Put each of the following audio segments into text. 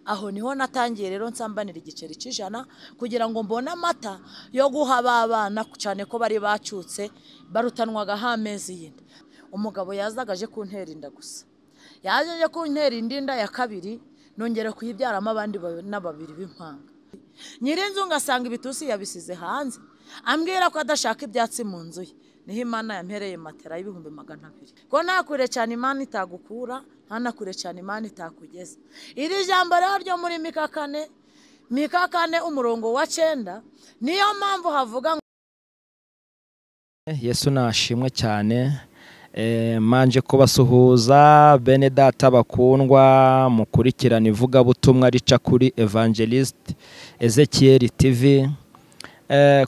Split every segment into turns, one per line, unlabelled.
Aho niho natangiye rero nsambanira igiceri cy'ijana kugira ngo mbone amata yo guha abana, cyane ko bari bacutse barutanwaga amezi y'inda. Umugabo yazaga aje kuntera inda gusa, yaje kuntera indi nda ya kabiri, nongera kuyibyaramo abandi babiri b'impanga. Nyirinzu ngasanga ibitusi yabisize hanze, ambwira ko adashaka ibyatsi mu nzu ye. Niho Imana yampereye matera y'ibihumbi 200. Ko ntakure cyane Imana itagukura, ntanakure cyane Imana itakugeza. Iri jambo rero ryo muri Mika 4, Mika 4 umurongo wa 9, niyo mpamvu havuga
Yesu nashimwe cyane. Manje kubasuhuza bene data bakundwa mukurikirana ivuga butumwa rica kuri Evangelist Ezekiel TV.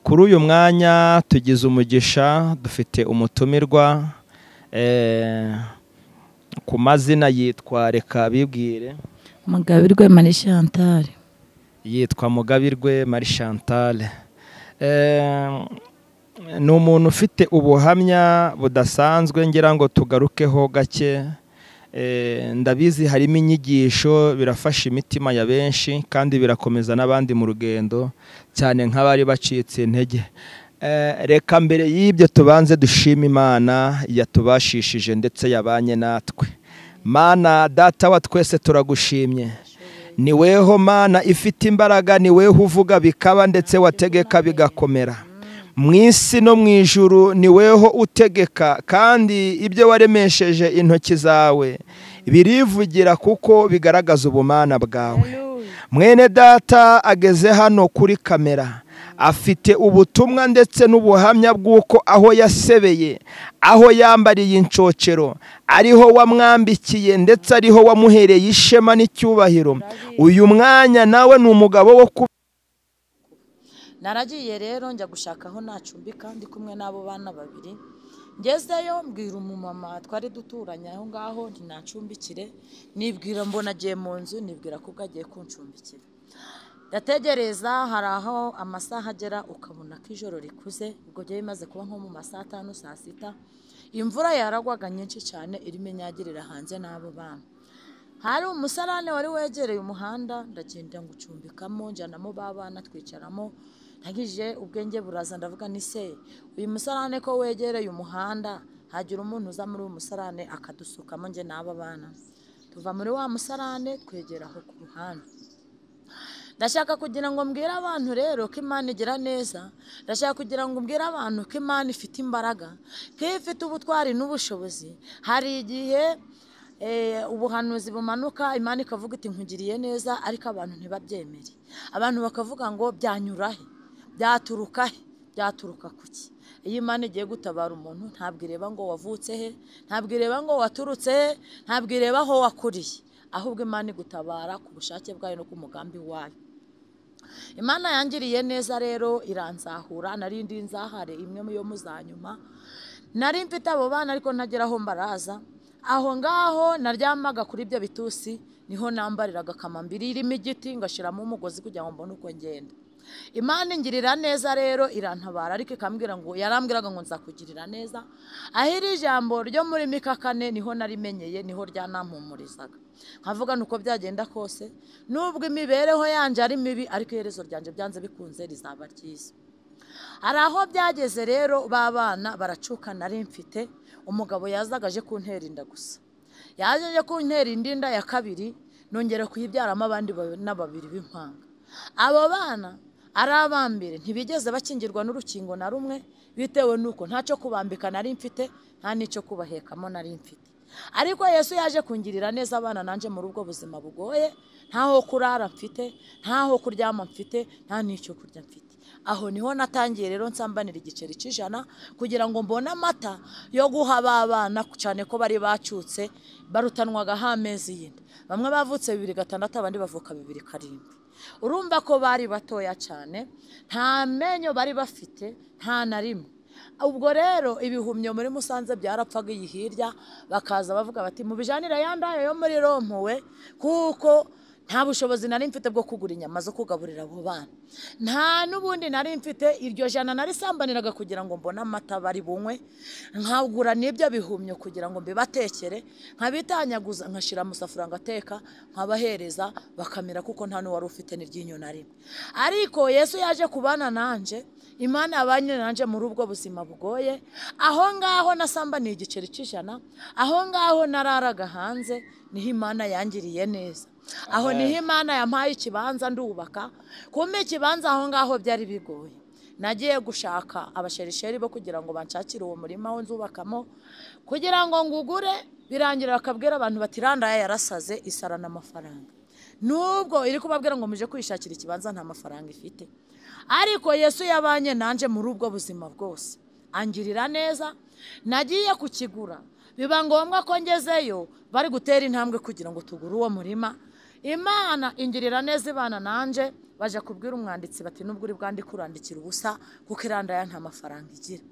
Kuri uyu mwanya tugize umugisha, dufite umutumirwa ku mazina yitwa, reka bibwire.
Mugabirwe Marie Chantal.
Yitwa Mugabirwe Marie Chantal. Ni umuntu ufite ubuhamya budasanzwe, ngira ngo tugarukeho gake. Ndabizi harimo inyigisho, birafasha imitima ya benshi kandi birakomeza n'abandi mu rugendo, cyane nk'abari bacitse intege. Reka mbere y'ibyo tubanze dushima Imana yatubashishije ndetse yabanye natwe. Mana data wa twese turagushimye, ni weho Mana ifite imbaraga, ni weho uvuga bikaba ndetse wategeka bigakomera. Mu isi no mu ijuru ni weho utegeka, kandi ibyo waremesheje intoki zawe birivugira kuko bigaragaza ubumana bwawe. Mwene data ageze hano kuri kamera, afite ubutumwa ndetse n'ubuhamya bw'uko aho yasebeye, aho yambariye incocero, ariho wamwambikiye ndetse ariho wamuhereye ishema n'icyubahiro. Uyu mwanya nawe ni umugabo wo ku
Naragiye rero njya gushaka aho nacumbika ndi kumwe n'abo bana babiri. Ngezeyo mbwira umumama twari duturanye aho ngaho nti nacumbikire, nibwira mbona agiye mu nzu, nibwira ko agiye kuncumbikira. Ndategereza, hari aho amasaha agera ukabona ko ijoro rikuze, ubwo byari bimaze kuba nko mu masaha 5 saa 6. Imvura yaragwaga nyinshi cyane irimo inyagirira hanze n'abo bana. Hari umusarane wari wegereye umuhanda, ndagenda ngucumbikamo, njyanamo babana twicaramo. Ntagije ubwenge buraza, ndavuga ni se uyu musarane ko wegereye umuhanda, hagira umuntu uza muri uyu musarane akadusukamo nge n'aba bana. Tuva muri wa musarane twegera aho ku ruhande. Ndashaka kugira ngo mbwire abantu rero ko Imana igira neza, ndashaka kugira ngo mbwire abantu ko Imana ifite imbaraga, ko ifite ubutwari n'ubushobozi. Hari igihe ubuhanuzi bumanuka, Imana ikavuga iti nkugiriye neza, ariko abantu ntibabyemere. Abantu bakavuga ngo byanyura he, byaturuka he, byaturuka kuki? Iyo Imana igiye gutabara umuntu ntabwo ireba ngo wavutse he, ntabwo ireba ngo waturutse he, ntabwo ireba aho wakuriye, ahubwo Imana igutabara ku bushake bwayo no ku mugambi wayo. Imana yangiriye neza rero iranzahura, nari ndi nzahare imwe yo muzanyuma. Nari mfite abo bana ariko ntagera aho mbaraza. Aho ngaho naryamaga kuri ibyo bitusi, niho nambariraga kamambiri irimo igiti ngashiramo umugozi kugira ngo mbone uko ngenda. Imana ingirira neza rero irantabara, ariko ikambwira ngo yarambwiraga ngo nzakugirira neza. Aho iri jambo ryo muri Mika 4 niho narimenyeye, niho ryanampumurizaga. Nkavuga nuko byagenda kose, nubwo imibereho yanje ari mibi, ariko iherezo ryanje byanze bikunze rizaba ryiza. Hari aho byageze rero babana baracuka, nari mfite umugabo yazaga aje kuntera inda gusa, yaje kuntera indi nda ya kabiri, nongera kuyibyaramo abandi babiri b'impanga. Abo bana ari abambere ntibigeze bakingirwa n'urukingo na rumwe, bitewe nuko ntacyo kubambika nari mfite, nta n'icyo kubahekamo nari mfite. Ariko Yesu yaje kungirira neza abana nanje muri ubwo buzima bugoye, ntaho kurara mfite, ntaho kuryama mfite, nta n'icyo kurya mfite. Aho niho natangiye rero nsambanira igiceri cy'ijana kugira ngo mbone amata yo guha abana, cyane ko bari bacutse barutanwaga amezi y'inda. Bamwe bavutse 2006, abandi bavuka 2007. Urumva ko bari batoya cyane, nta menyo bari bafite, nta na rimwe. Ubwo rero ibihumyo muri Musanze byarapfaga iyi hirya, bakaza bavuga bati mubijanire yandayo yo muri Rompuwe, kuko Nta bushobozi nari mfite bwo kugura inyama zo kugaburira abo bana, nta n'ubundi nari mfite. Iryo jana narisambaniraga kugira ngo mbone amata bari bunywe, nkagura n'ibyo bihumyo kugira ngo mbibatekere, nkabitanyaguza nkashyira mu safuriya ngateka, nkabahereza bakamira, kuko nta n'uwari ufite n'iryinyo na rimwe. Ariko Yesu yaje kubana nanje, Imana yabanye nanje muri ubwo buzima bugoye. Aho ngaho nasambaniye igiceri cy'ijana, aho ngaho nararaga hanze, niho Imana yangiriye neza. Aho niho Imana yampaye ikibanza ndubaka. Kumpa ikibanza aho ngaho byari bigoye. Nagiye gushaka abasherisheri bo kugira ngo banshakire uwo murima wo nzubakamo, kugira ngo ngugure. Birangira bakabwira abantu bati randaya yarasaze isarana amafaranga, nubwo iri kubabwira ngo muje kwishakira ikibanza nta mafaranga ifite. Ariko Yesu yabanye nanje muri ubwo buzima bwose, angirira neza. Nagiye kukigura, biba ngombwa ko ngezeyo bari gutera intambwe kugira ngo tugure uwo murima. Imana ingirira neza ibana nanje, baje kubwira umwanditsi bati nubwo uri bwandike urandikira ubusa, kuko irandaya nta mafaranga igira.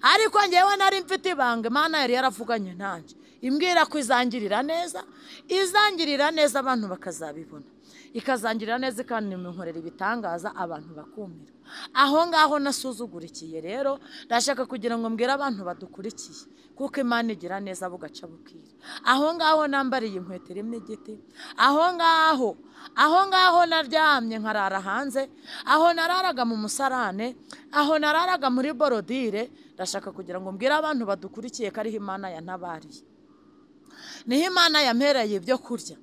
Ariko ngewe nari mfite ibanga, Imana yari yaravuganye nanje, imbwira ko izangirira neza, izangirira neza abantu bakazabibona, ikazangirira neza ikankorera ibitangaza abantu bakumira. Aho ngaho nasuzugurikiye. Rero ndashaka kugira ngo mbwire abantu badukurikiye, kuko Imana igira neza bugaca bukira. Aho ngaho nambariye inkweto irimo igiti, aho ngaho naryamye nkarara hanze, aho nararaga mu musarane, aho nararaga muri borodire. Ndashaka kugira ngo mbwire abantu badukurikiye ko ariho Imana yantabariye, niho Imana yampereye ibyo kurya,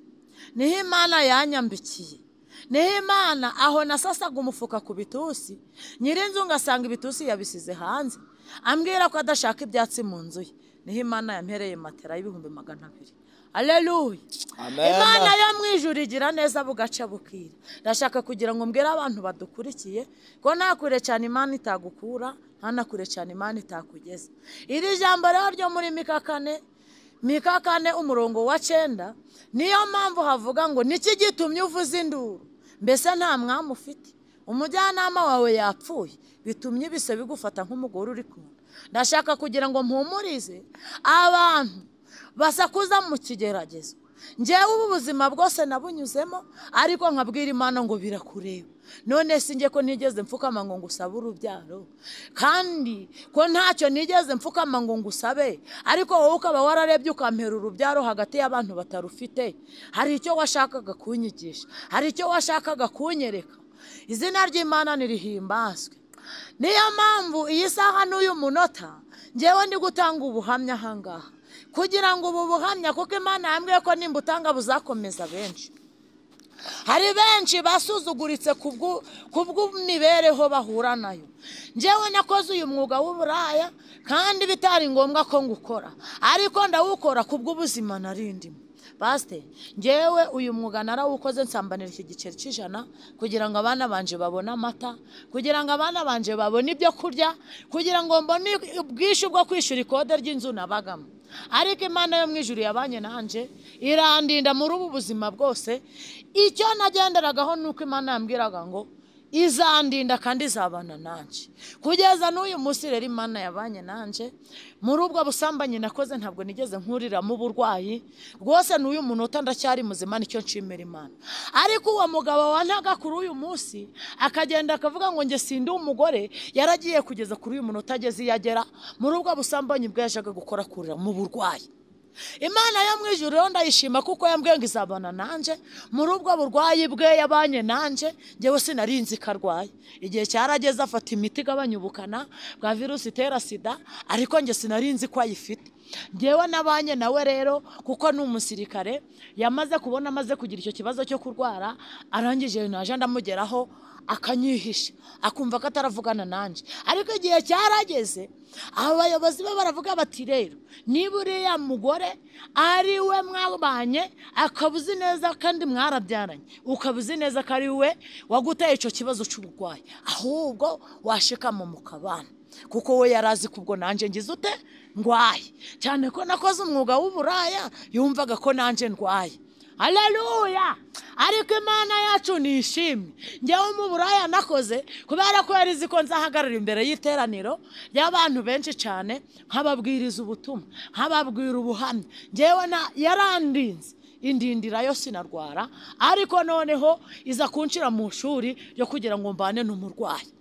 niho Imana yanyambikiye, niho Imana aho nasasaga umufuka ku bitusi, nyirinzu ngasanga ibitusi yabisize hanze, ambwira ko adashaka ibyatsi mu nzu ye. Niho Imana yampereye matera y'200,000. Haleluya. Imana yo mu ijuru igira neza bugaca bukira. Ndashaka kugira ngo mbwire abantu badukurikiye ko nta kure cyane Imana itagukura, nta na kure cyane Imana itakugeza. Iri jambo rero ryo muri Mika 4 umurongo wa 9, niyo mpamvu havuga ngo niki gitumye uvuza induru, mbese nta mwami ufite, umujyanama wawe yapfuye, bitumye ibise bigufata nk'umugore uri kunda. Ndashaka kugira ngo mpumurize abantu basakuza mu kigeragezo. Njyewe ubu buzima bwose nabunyuzemo, ariko nkabwira Imana ngo birakureba. None sinjye ko nigeze mfukama ngo ngusabe urubyaro, kandi ko ntacyo nigeze mfukama ngo ngusabe, ariko wowe ukaba wararebye ukampera urubyaro hagati y'abantu batarufite. Hari icyo washakaga kunyigisha, hari icyo washakaga kunyereka. Izina ry'Imana nirihimbazwe. Niyo mpamvu iyi saha n'uyu munota njyewe ndi gutanga ubuhamya ahangaha, kugira ngo ubu buhamya, kuko Imana yambwiye ko nimba utanga buzakomeza benshi. Hari benshi basuzuguritse kubw'imibereho bahura nayo. Njyewe nakoze uyu mwuga w'uburaya kandi bitari ngombwa ko ngukora, ariko ndawukora kubw'ubuzima narindimo. Pastor, njyewe uyu mwuga narawukoze nsambanira iki giceri cy'ijana kugira ngo abana banje babone amata, kugira ngo abana banje babone ibyo kurya, kugira ngo mbone ubwishyu bwo kwishyura ikode ry'inzu nabagamo. Ariko Imana yo mu ijuru yabanye nanje, irandinda muri ubu buzima bwose. Icyo nagenderagaho nuko Imana yambwiraga ngo izandinda kandi izabana nanje kugeza n'uyu munsi. Rero Imana yabanye nanje muri ubwo busambanyi nakoze, ntabwo nigeze nkuriramo uburwayi rwose. N'uyu munota ndacyari muzima, nicyo nshimira Imana. Ariko uwo mugabo wantaga kuri uyu munsi akagenda akavuga ngo nge sindi umugore, yaragiye kugeza kuri uyu munota ageze yagera muri ubwo busambanyi bwe yashaka gukora kurira mu burwayi. Imana yo mu ijuru rero ndayishima kuko yambwiye ngo izabana nanje muri ubwo burwayi bwe yabanye nanje. Njyewe sinarinzi ko arwaye, igihe cyarageze afata imiti igabanya ubukana bwa virusi itera sida, ariko njye sinarinzi ko ayifite. Njyewe nabanye nawe rero kuko ni umusirikare, yamaze kubona amaze kugira icyo kibazo cyo kurwara, arangije naje ndamugeraho akanyihisha, akumva ko ataravugana nanje. Ariko igihe cyarageze abayobozi be baravuga bati rero niba uriya mugore ari we mwabanye, akaba uzi neza kandi mwarabyaranye, ukaba uzi neza ko ari we waguteye icyo kibazo cy'uburwayi, ahubwo washikama mukabana, kuko we yarazi kubwo nanje ngize ute ndwaye, cyane ko nakoze umwuga w'uburaya, yumvaga ko nanje ndwaye. Haleluya. Ariko Imana yacu nishimwe. Njyewe mu buraya nakoze kubera ko yari izi ko nzahagarara imbere y'iteraniro y'abantu benshi cyane, nkababwiriza ubutumwa, nkababwira ubuhamya. Njyewe yarandinze Indindirayo sinarwara, ariko noneho iza kunshira mu shuri yo kugira ngo mbane n'umurwayi.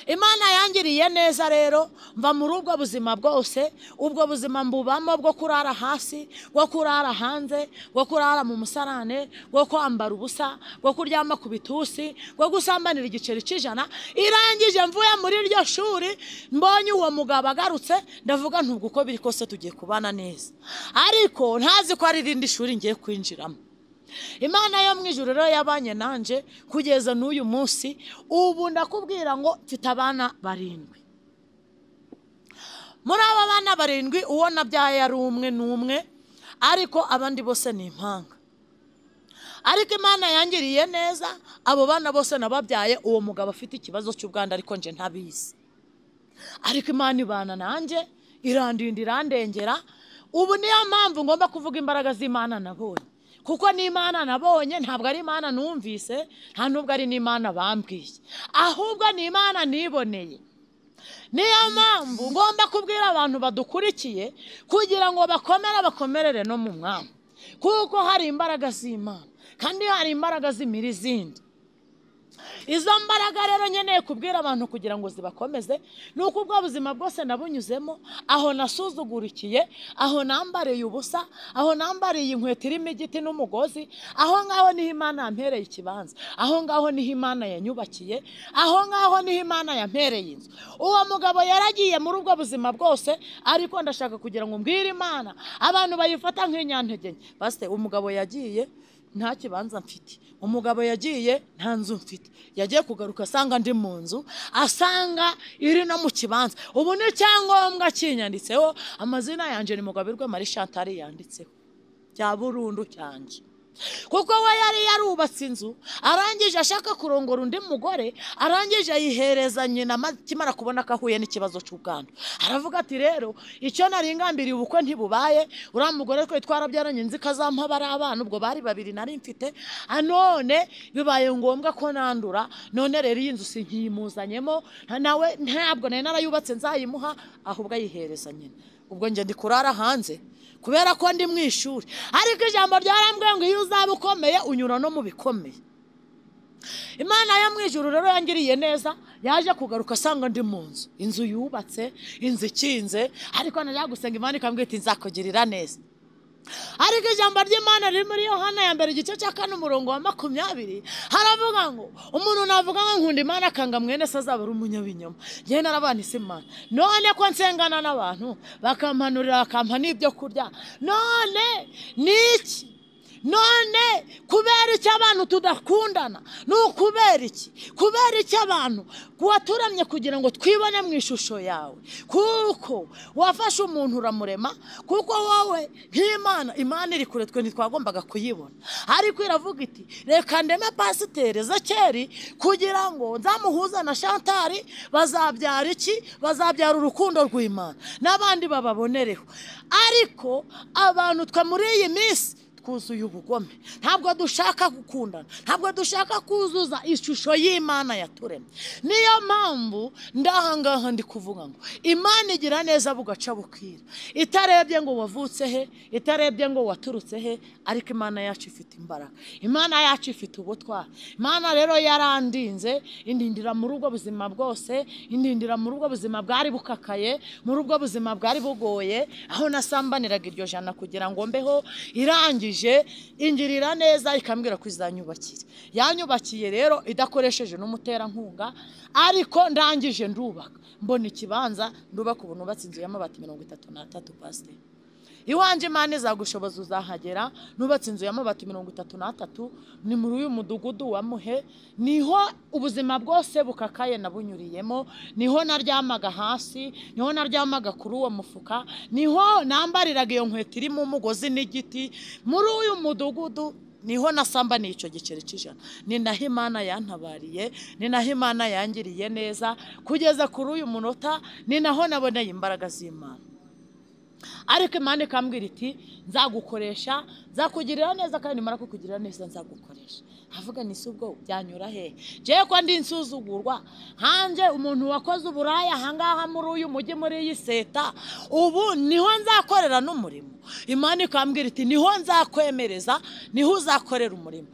Imana yangiriye neza rero, mva muri ubwo buzima bwose, ubwo buzima mbubamo bwo kurara hasi, bwo kurara hanze, bwo kurara mu musarane, bwo kwambara ubusa, bwo kuryama ku bitusi, bwo gusambanira igiceri cy'ijana. Irangije mvuye muri iryo shuri, mbonye uwo mugabo agarutse, ndavuga ntubwo uko biri kose tugiye kubana neza, ariko ntazi ko ari irindi shuri ngiye kwinjiramo. Imana yo mu ijuru rero yabanye nanje kugeza n'uyu munsi. Ubu ndakubwira ngo mfite abana 7. Muri aba bana 7 uwo nabyaye ari umwe n'umwe, ariko abandi bose ni impanga. Ariko Imana yangiriye neza, abo bana bose nababyaye uwo mugabo afite ikibazo cy'ubwandu, ariko nje ntabizi. Ariko Imana ibana nanje, irandinda, irandengera. Ubu niyo mpamvu ngomba kuvuga imbaraga z'Imana nabonye, kuko ni Imana nabonye, ntabwo ari Imana numvise, nta nubwo ari n'Imana bambwiye, ahubwo ni Imana niboneye. Niyo mpamvu ngomba kubwira abantu badukurikiye kugira ngo bakomere, bakomerere no mu Mwami, kuko hari imbaraga z'Imana kandi hari imbaraga z'imiri zindi. Izo mbaraga rero nkeneye kubwira abantu kugira ngo zibakomeze, nuko ubwo buzima bwose nabunyuzemo, aho nasuzugurikiye, aho nambariye ubusa, aho nambariye inkweto irimo igiti n'umugozi, aho ngaho niho Imana yampereye ikibanza, aho ngaho niho Imana yanyubakiye, aho ngaho niho Imana yampereye inzu. Uwo mugabo yaragiye muri ubwo buzima bwose, ariko ndashaka kugira ngo mbwire Imana, abantu bayifata nk'inyantege nke. Pastor, umugabo yagiye nta kibanza mfite, umugabo yagiye nta nzu mfite, yagiye kugaruka asanga ndi mu nzu, asanga iri no mu kibanza. Ubu ni cyangombwa kinyanditseho, amazina yanje ni Mugabirwe Marie Chantal yanditseho cya burundu cyanje. Kuko we yari yarubatse inzu, arangije ashaka kurongora undi mugore, arangije ayihereza nyina akimara kubona ko ahuye n'ikibazo cy'ubwandu. Aravuga ati rero icyo nari ngambiriye ubukwe ntibubaye, uriya mugore twe twarabyaranye nzi ko azampa bari abana, ubwo bari 2 nari mfite, none bibaye ngombwa ko nandura, none rero iyi nzu sinkiyimuzanyemo, nawe ntabwo nari narayubatse nzayimuha, ahubwo ayihereza nyina. Ubwo nje ndi kurara hanze kubera ko ndi mu ishuri. Ariko ijambo ryarambwiye ngo iyo uzaba ukomeye unyura no mu bikomeye. Imana yo mu ijuru rero yangiriye neza, yaje kugaruka asanga ndi mu nzu, inzu yubatse, inzu ikinze, ariko najya gusenga Imana ikambwira iti nzakugirira neza. Ariko ijambo ry'Imana riri muri Yohana ya mbere igice cya 4 umurongo wa 20 haravuga ngo umuntu navuga ngo nkunda Imana akanga mwene se azaba ari umunyabinyoma. Njye narabana Imana, none ko nsengana n'abantu bakampanurira bakampa n'ibyo kurya, none niki? None kubera iki abantu tudakundana? Ni ukubera iki? Kubera iki abantu waturamye kugira ngo twibone mu ishusho yawe? Kuko wafashe umuntu uramurema, kuko wowe nk'Imana, Imana iri kure twe ntitwagombaga kuyibona, ariko iravuga iti reka ndeme Pasiteri Ezekeri kugira ngo nzamuhuza na Chantal, bazabyara iki? Bazabyara urukundo rw'Imana n'abandi bababonereho. Ariko abantu twe muri iyi minsi twuzuye ubugome, ntabwo dushaka gukundana, ntabwo dushaka kuzuza ishusho y'Imana yaturemye. Niyo mpamvu ndahangaha ndi kuvuga ngo Imana igira neza bugaca bukira, itarebye ngo wavutse he, itarebye ngo waturutse he, ariko Imana yacu ifite imbaraga, Imana yacu ifite ubutwari. Imana rero yarandinze, indindira muri ubwo buzima bwose, indindira muri ubwo buzima bwari bukakaye, muri ubwo buzima bwari bugoye, aho nasambaniraga iryo jana kugira ngo mbeho. Irangije ingirira neza ikambwira ko izanyubakira. Yanyubakiye rero idakoresheje n'umuterankunga, ariko ndangije ndubaka, mbona ikibanza, ndubaka. Ubu nubatse inzu y'amabati 33 Pastor. Iwanje Imana izagushoboza uzahagera. Nubatse inzu y'amabati 33, ni muri uyu mudugudu wa Muhe, niho ubuzima bwose bukakaye nabunyuriyemo, niho naryamaga hasi, niho naryamaga kuri uwo mufuka, niho nambariraga iyo nkweto irimo umugozi n'igiti. Muri uyu mudugudu niho nasambaniye icyo giceri cy'ijana. Ni naho Imana yantabariye, ni naho Imana yangiriye neza kugeza kuri uyu munota, ni naho naboneye imbaraga z'Imana. Ariko Imana ikambwira iti nzagukoresha, nzakugirira neza, kandi nimara kukugirira neza nzagukoresha. Avuga ni si ubwo byanyura hehe? Jewe ko ndi insuzugurwa, hanjye umuntu wakoze uburaya ahangaha muri uyu mujyi, muri iyi seta, ubu niho nzakorera n'umurimo. Imana ikambwira iti niho nzakwemereza, niho uzakorera umurimo.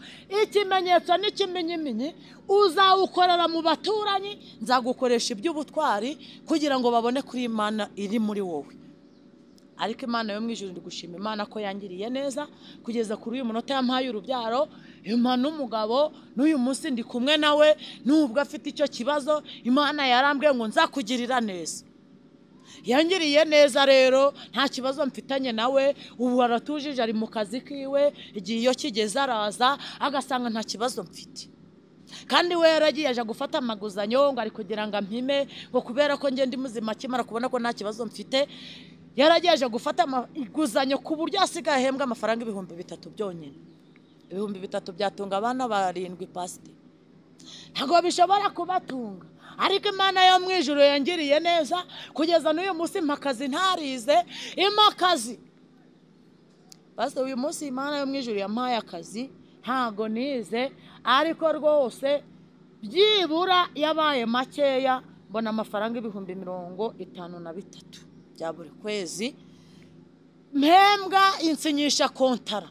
Ikimenyetso n'ikimenyimenyi uzawukorera mu baturanyi, nzagukoresha iby'ubutwari kugira ngo babone kuri Imana iri muri wowe. Ariko Imana yo mu ijuru, ndi gushima Imana ko yangiriye neza kugeza kuri uyu munota, yampaye urubyaro, impa n'umugabo, n'uyu munsi ndi kumwe nawe nubwo afite icyo kibazo. Imana yarambwiye ngo nzakugirira neza, yangiriye neza rero nta kibazo mfitanye nawe. Ubu aratujije, ari mu kazi kiwe, igihe iyo kigeze araza agasanga nta kibazo mfite. Kandi we yaragiye aje gufata amaguzanyo ngo ari kugira ngo ampime, ngo kubera ko njye ndi muzima, akimara kubona ko nta kibazo mfite yarageje gufata iguzanyo ku buryo asigaye ahembwa amafaranga 3000 byonyine. 3000 byatunga abana 7 pasite, ntabwo bishobora kubatunga. Ariko Imana yo mu ijuru yangiriye neza kugeza n'uyu munsi mpakazi ntarize, imakazi pasite. Uyu munsi Imana yo mu ijuru yampaye akazi, ntago nize, ariko rwose byibura yabaye makeya, mbona amafaranga 53,000 bya buri kwezi mpembwa, insinyisha kontara.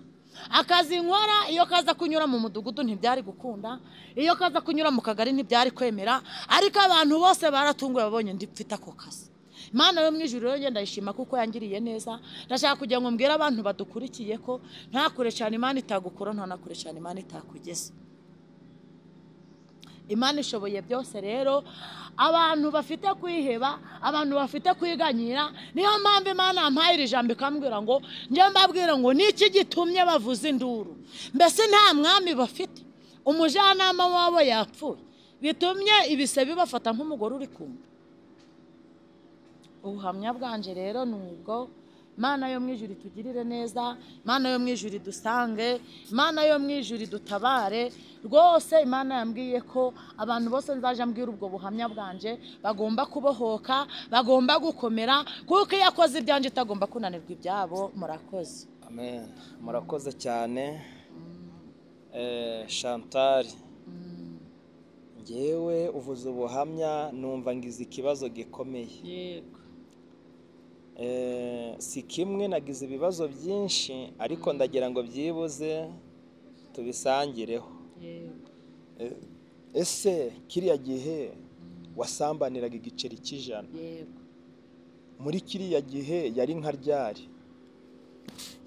Akazi nkora iyo kaza kunyura mu mudugudu ntibyari gukunda, iyo kaza kunyura mu kagari ntibyari kwemera, ariko abantu bose baratunguwe babonye ndi mfite ako kazi. Imana yo mu ijuru rero ngenda ndayishima kuko yangiriye neza. Ndashaka kugira ngo mbwire abantu badukurikiye ko nta kure cyane Imana itagukura, nta na kure cyane Imana itakugeza. Imana ishoboye byose. Rero abantu bafite kwiheba, abantu bafite kwiganyira, niyo mpamvu Imana yampaye iri jambo ikambwira ngo njye mbabwira ngo niki gitumye bavuza induru? Mbese nta mwami bafite, umujyanama wabo yapfuye, bitumye ibise bibafata nk'umugore uri kumva. Ubuhamya bwanje rero nubwo. Imana yo mu ijuru itugirire neza, Imana yo mu ijuru idusange, Imana yo mu ijuru idutabare. Rwose Imana yambwiye ko abantu bose nzaje mbwira ubwo buhamya bwanje bagomba kubohoka, bagomba gukomera, kuko iyo akoze ibyanje itagomba kunanirwa ibyabo. Murakoze.
Amen. Murakoze cyane. Chantal, ngewe uvuze ubuhamya numva ngize ikibazo gikomeye.
Yego.
Si kimwe, nagize ibibazo byinshi, ariko ndagira ngo byibuze tubisangireho. Ese kiriya gihe wasambaniraga igiceri cy'ijana?
Yego.
Muri kiriya gihe yari nka ryari?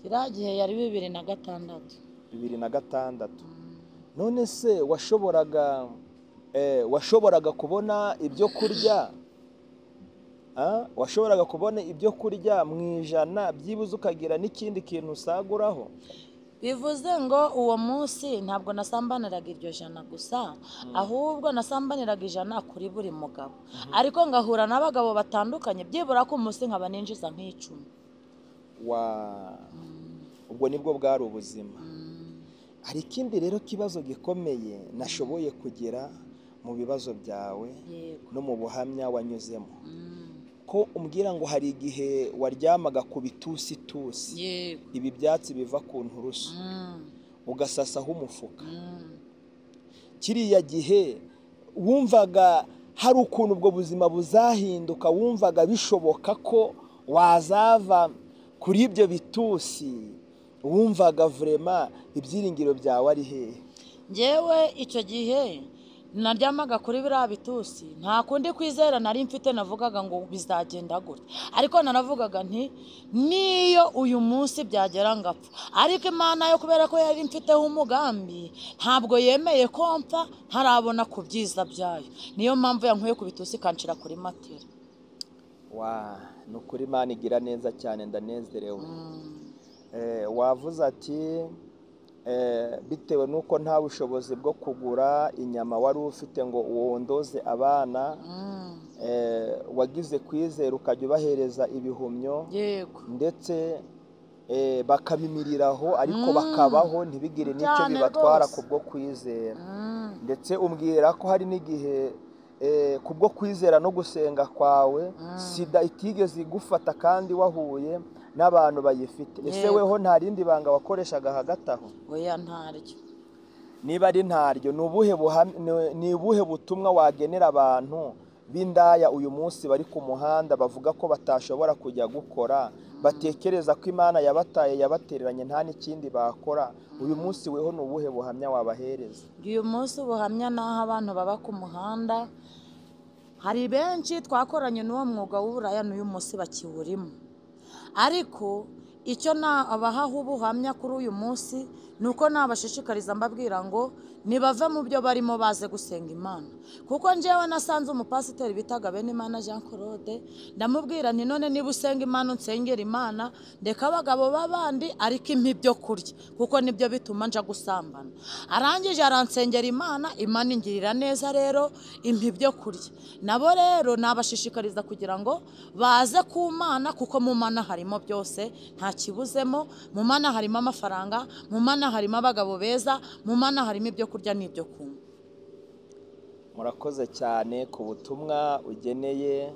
Kiriya gihe yari 2006.
2006. None se washoboraga kubona ibyo kurya? Washoboraga kubona ibyo kurya mu ijana byibuze ukagira n'ikindi kintu usaguraho?
Bivuze ngo uwo munsi ntabwo nasambaniraga iryo jana gusa, ahubwo nasambaniraga ijana kuri buri mugabo, ariko ngahura n'abagabo batandukanye, byibura ko umunsi nkaba ninjiza nk'icumi.
Ubwo nibwo bwari ubuzima. Hari ikindi rero kibazo gikomeye nashoboye kugira mu bibazo byawe no mu buhamya wanyuzemo, ko umbwira ngo hari igihe waryamaga ku bitusitusi, ibi byatsi biva ku nturusu, ugasasaho umufuka. Kiriya gihe wumvaga hari ukuntu ubwo buzima buzahinduka, wumvaga bishoboka ko wazava kuri ibyo bitusi, wumvaga vrema ibyiringiro byawe ari hehe?
Njyewe icyo gihe naryamaga kuri biriya bitusi, nta kundi kwizera nari mfite, navugaga ngo bizagenda gutya, ariko naravugaga nti niyo uyu munsi byagera ngapfa, ariko Imana yo kubera ko yari mfiteho umugambi ntabwo yemeye ko mpfa ntarabona ku byiza byayo. Niyo mpamvu yankuye ku bitusi ikancira kuri matera.
Wa, ni ukuri Imana igira neza cyane, ndanezerewe. Wavuze ati bitewe nuko nta bushobozi bwo kugura inyama wari ufite ngo wondoze abana, wagize kwizera ukajya ubahereza ibihumyo, ndetse bakabimiriraho, ariko bakabaho ntibigire n'icyo bibatwara kubwo kwizera. Ndetse umbwira ko hari n'igihe kubwo kwizera no gusenga kwawe sida itigeze igufata kandi wahuye n'abantu bayifite. Ese weho nta rindi banga wakoreshaga hagati aho?
Oya, ntaryo.
Niba ari ntaryo, ni ubuhe butumwa wagenera abantu b'indaya uyu munsi bari ku muhanda bavuga ko batashobora kujya gukora, batekereza ko Imana yabataye yabatereranye nta n'ikindi bakora? Uyu munsi weho ni ubuhe buhamya wabahereza?
Uyu munsi ubuhamya naho abantu baba ku muhanda, hari benshi twakoranye n'uwo mwuga w'uburaya n'uyu munsi bakiwurimo, ariko icyo nabahaho ubuhamya kuri uyu munsi ni uko nabashishikariza mbabwira ngo nibave mu byo barimo baze gusenga Imana. Kuko njyewe nasanze umupasiteri bitaga Benimana Jean Claude, ndamubwira nti none niba usenga Imana unsengera Imana, ndeka abagabo b'abandi ariko impa ibyo kurya kuko nibyo bituma nja gusambana. Arangije aransengera Imana, Imana ingirira neza rero impa ibyo kurya. Nabo rero nabashishikariza kugira ngo baze ku Mana, kuko mu Mana harimo byose, nta kibuzemo. Mu Mana harimo amafaranga, mu Mana harimo abagabo beza, mu Mana harimo ibyo kurya n'ibyo kunywa.
Murakoze cyane ku butumwa ugeneye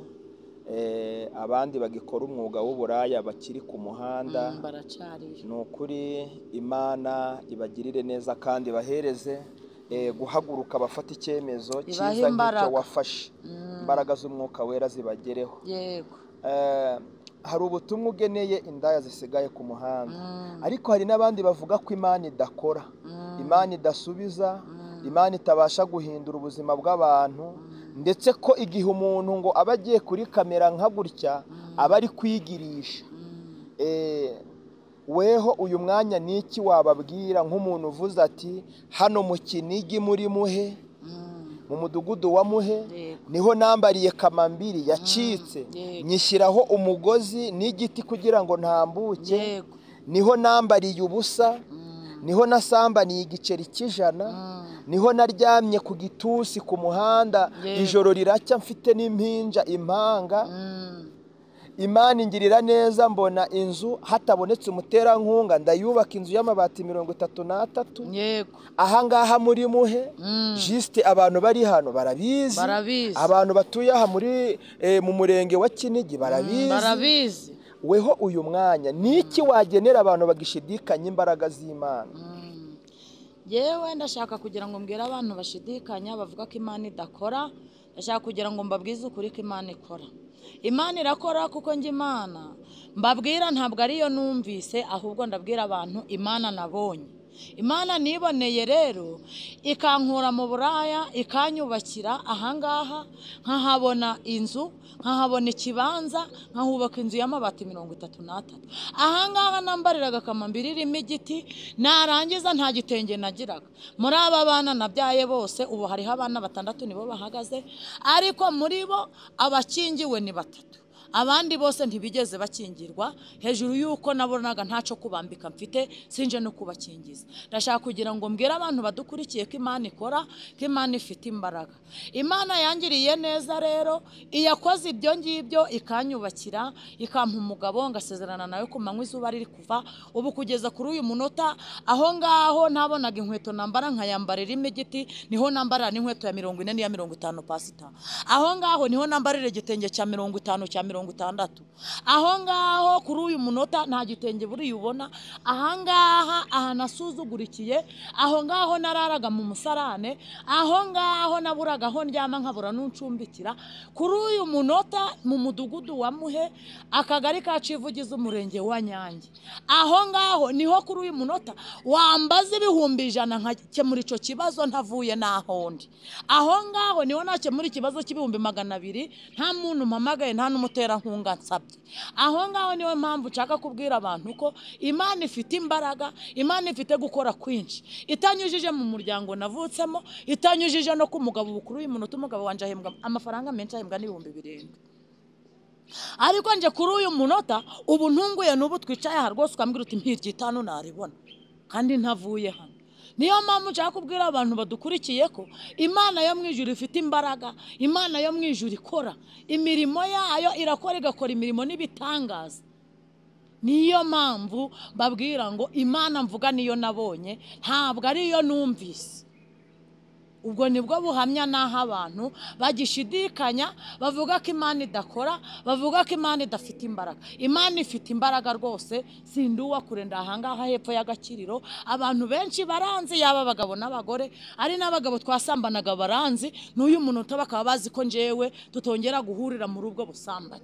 abandi bagikora umwuga w'uburaya bakiri ku muhanda. Ni ukuri Imana ibagirire neza kandi bahereze guhaguruka bafata icyemezo cyiza nk'icyo wafashe. Imbaraga z'umwuka wera zibagereho.
Yego.
Hari ubutumwa ugeneye indaya zisigaye ku muhanda, ariko hari n'abandi bavuga ko Imana idakora, Imana idasubiza, Imana itabasha guhindura ubuzima bw'abantu, ndetse ko igihe umuntu ngo aba agiye kuri kamera nka gutya aba ari kwigirisha. Weho uyu mwanya niki wababwira nk'umuntu uvuze ati hano mu Kinigi muri Muhe, mu mudugudu wa Muhe, niho nambariye kamambiri yacitse, nyishyiraho umugozi n'igiti kugira ngo ntambuke, niho nambariye ubusa, niho nasambaniye igiceri cy'ijana, niho naryamye ku gitusi ku muhanda ijoro riracya mfite n'impinja impanga. Imana ingirira neza mbona inzu hatabonetse umuterankunga, ndayubaka inzu y'amabati 33.
Yego.
Aha ngaha muri Muhe, juste abantu bari hano barabizi, abantu batuye aha muri mu murenge wa Kinigi barabizi. Weho uyu mwanya niki wagenera abantu bagishidikanya imbaraga z'Imana?
Yewe ndashaka kugira ngo mbwire abantu bashidikanya bavuga ko Imana idakora, ndashaka kugira ngo mbabwize ukuri ko Imana ikora. Imana irakora, kuko njye Imana mbabwira ntabwo ariyo numvise, ahubwo ndabwira abantu Imana nabonye. Imana niboneye rero ikankura mu buraya, ikanyubakira ahangaha, nkahabona inzu, nkahabona ikibanza, nkahubaka inzu y'amabati 33. Ahangaha nambariraga kamambiri irimo igiti, narangiza nta gitenge nagiraga. Muri aba bana nabyaye bose ubu hariho abana 6 nibo bahagaze, ariko muri bo abakingiwe ni 3. Abandi bose ntibigeze bakingirwa, hejuru yuko nabonaga ntaco kubambika mfite, sinje no kubakingiza. Ndashaka kugira ngo mbwire abantu badukurikiye ko Imana ikora, ko Imana ifite imbaraga. Imana yangiriye neza rero, iyakoze ibyo ngibyo ikanyubakira, ikampa umugabo ngasezerana nawe ku manywa izuba riri kuva. Ubu kugeza kuri uyu munota aho ngaho nabonaga inkweto nambara nkayambara irimo igiti, niho nambara n'inkweto ya 40 n'iya 50 pasita. Aho ngaho niho nambarira igitenge cya 50 cya 60. Aho ngaho kuri uyu munota nta gitenge buri ubona. Aha ngaha aha nasuzugurikiye, aho ngaho nararaga mu musarane, aho ngaho naburaga aho ndyama nkabura n'uncumbikira. Kuri uyu munota mu mudugudu wa Muhe, akagari ka Civugiza, umurenge wa Nyange, aho ngaho niho kuri uyu munota wambaza 100,000 nkakemura ico kibazo ntavuye naho ndi. Aho ngaho niho nakemura ikibazo cy'ibihumbi 200 nta muntu mpamagaye, nta n'umuterankunga nsabye. Aho ngaho niwe mpamvu nshaka kubwira abantu ko Imana ifite imbaraga, Imana ifite gukora kwinshi, itanyujije mu muryango navutsemo, itanyujije no ku mugabo. Bukuru uyu munota umugabo wanje ahembwa amafaranga menshi, ahembwa n'7,000. Ariko nje kuri uyu munota ubu ntunguye n'ubu twicaye aha rwose ukambwira uti mpirya 5 naribona kandi ntavuye hano. Niyo mpamvu nshaka kubwira abantu badukurikiye ko Imana yo mu ijuru ifite imbaraga, Imana yo mu ijuru ikora imirimo yayo, irakora igakora imirimo n'ibitangaza. Niyo mpamvu babwira ngo Imana mvuga niyo nabonye, ntabwo ariyo numvise. Ubwo nibwo buhamya naho abantu bagishidikanya bavuga ko Imana idakora, bavuga ko Imana idafite imbaraga. Imana ifite imbaraga rwose, sinduwa kure ndahangaha hepfo y'agakiriro. Abantu benshi baranzi, yaba abagabo n'abagore, ari n'abagabo twasambanaga baranzi, n'uyu munota bakaba bazi ko njewe tutongera guhurira muri ubwo busambanyi.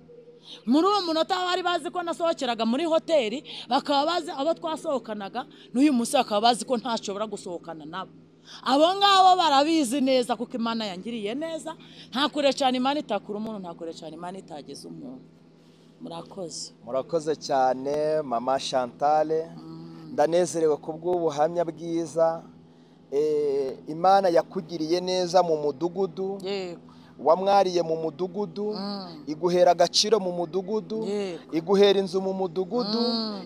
Muri uwo munota bari bazi ko nasohokeraga muri hoteli, bakaba bazi abo twasohokanaga, n'uyu munsi bakaba bazi ko ntashobora gusohokana nabo. Abo ngabo barabizi neza kuko Imana yangiriye neza. Nta kure cyane Imana itakura umuntu, nta kure cyane Imana itageza umuntu. Murakoze.
Murakoze cyane Mama Chantal. Ndanezerewe kubw'ubuhamya bwiza. Imana yakugiriye neza mu mudugudu.
Yego.
Wamwariye mu mudugudu, iguhera agaciro mu mudugudu, iguhera inzu mu mudugudu,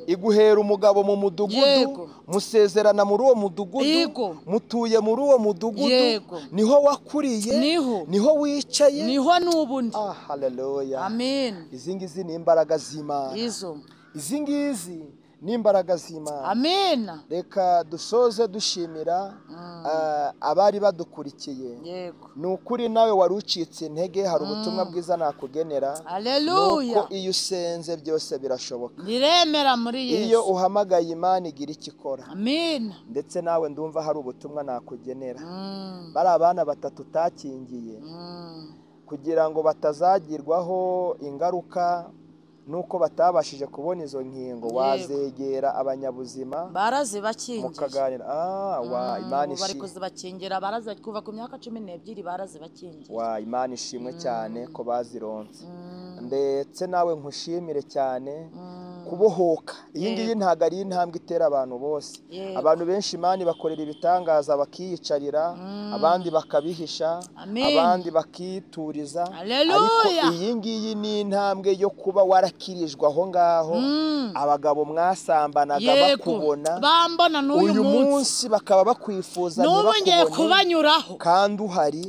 iguhera umugabo mu mudugudu, musezerana muri uwo mudugudu, mutuye muri uwo mudugudu, niho wakuriye, niho wicaye,
niho n'ubundi.
Ah, haleluya.
Amen.
Izi ngizi ni imbaraga z'Imana. Izi ngizi ni imbaraga z'Imana.
Amen.
Reka dusoze dushimira abari badukurikiye.
Yego.
Ni ukuri nawe wari ucitse intege, hari ubutumwa bwiza nakugenera.
Haleluya.
Nuko iyo usenze byose birashoboka.
Niremera muri Yesu.
Iyo uhamagaye Imana igira icyo ikora.
Amen.
Ndetse nawe ndumva hari ubutumwa nakugenera. Bari abana batatu utakingiye kugira ngo batazagirwaho ingaruka nuko batabashije kubona izo nkingo, wazegera abanyabuzima
barazibakingira
mukaganira. Wa Imana
ishimwe, bari kuzibakingira, baraza kuva ku myaka 12 barazibakingira.
Wa Imana ishimwe cyane ko bazironse. Ndetse nawe nkushimire cyane kubohoka. Iyi ngiyi ntago ari intambwe itera abantu bose. Abantu benshi Imana bakorera ibitangaza bakiyicarira, abandi bakabihisha, abandi bakituriza. Ariko iyi ngiyi ni intambwe yo kuba warakirijwe aho ngaho. Abagabo mwasambanaga bakubona,
bambona n'uyu
munsi bakaba bakwifuza,
ntibakubone, kubanyuraho
kandi uhari.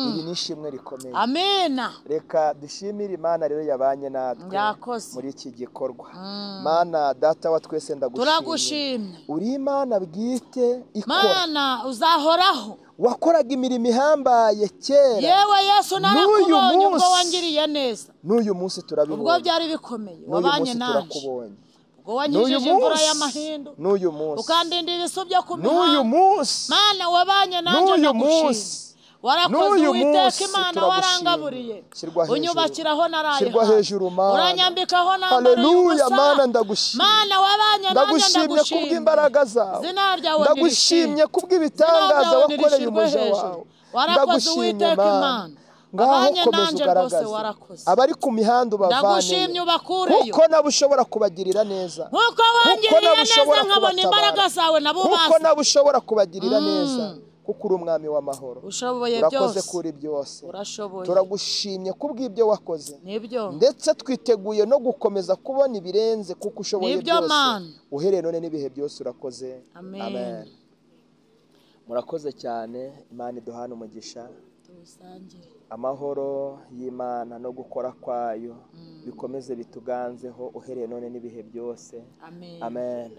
Iri ni ishimwe rikomeye.
Amena.
Reka dushimire Imana rero yabanye natwe muri iki gikorwa. Mana data wa twese
ndagushimye,
uri Imana bwite ikora.
Mana uzahoraho,
wakoraga imirimo ihambaye kera.
Yewe Yesu narakubonye ubwo wangiriye neza,
n'uyu munsi turabibonye.
Ubwo byari bikomeye wabanye nanje, ubwo wanyujije imvura y'amahindu,
n'uyu munsi
ukandinda ibisu byo ku mihanda,
n'uyu munsi
Mana wabanye nanje ndagushimye. Warakoze Uwiteka Imana, warangaburiye, unyubakiraho naraye, uranyambikaho nambara y'ubusa.
Mana ndagushimye,
Mana wabanye nanjye
ndagushimye kubw'imbaraga zawe, ndagushimye kubw'ibitangaza wakoreye umuja wawe.
Warakoze Uwiteka Imana,
ngaho komeza ugaragaze abari ku mihanda ubavane, kuko nabo ushobora kubagirira neza,
kuko wangiriye neza nkabona imbaraga zawe nabo bazi,
kuko nabo ushobora kubagirira neza, kuko uri umwami w'amahoro.
Ushoboye byose,
urakoze kuri byose,
urashoboye.
Turagushimye kubw'ibyo wakoze,
nibyo,
ndetse twiteguye no gukomeza kubona ibirenze kuko ushoboye byose, uhereye none n'ibihe byose urakoze.
Amen.
Murakoze cyane. Imana iduhane umugisha. Amahoro y'Imana no gukora kwayo bikomeze bituganzeho uhereye none n'ibihe byose.
Amen.
Amen.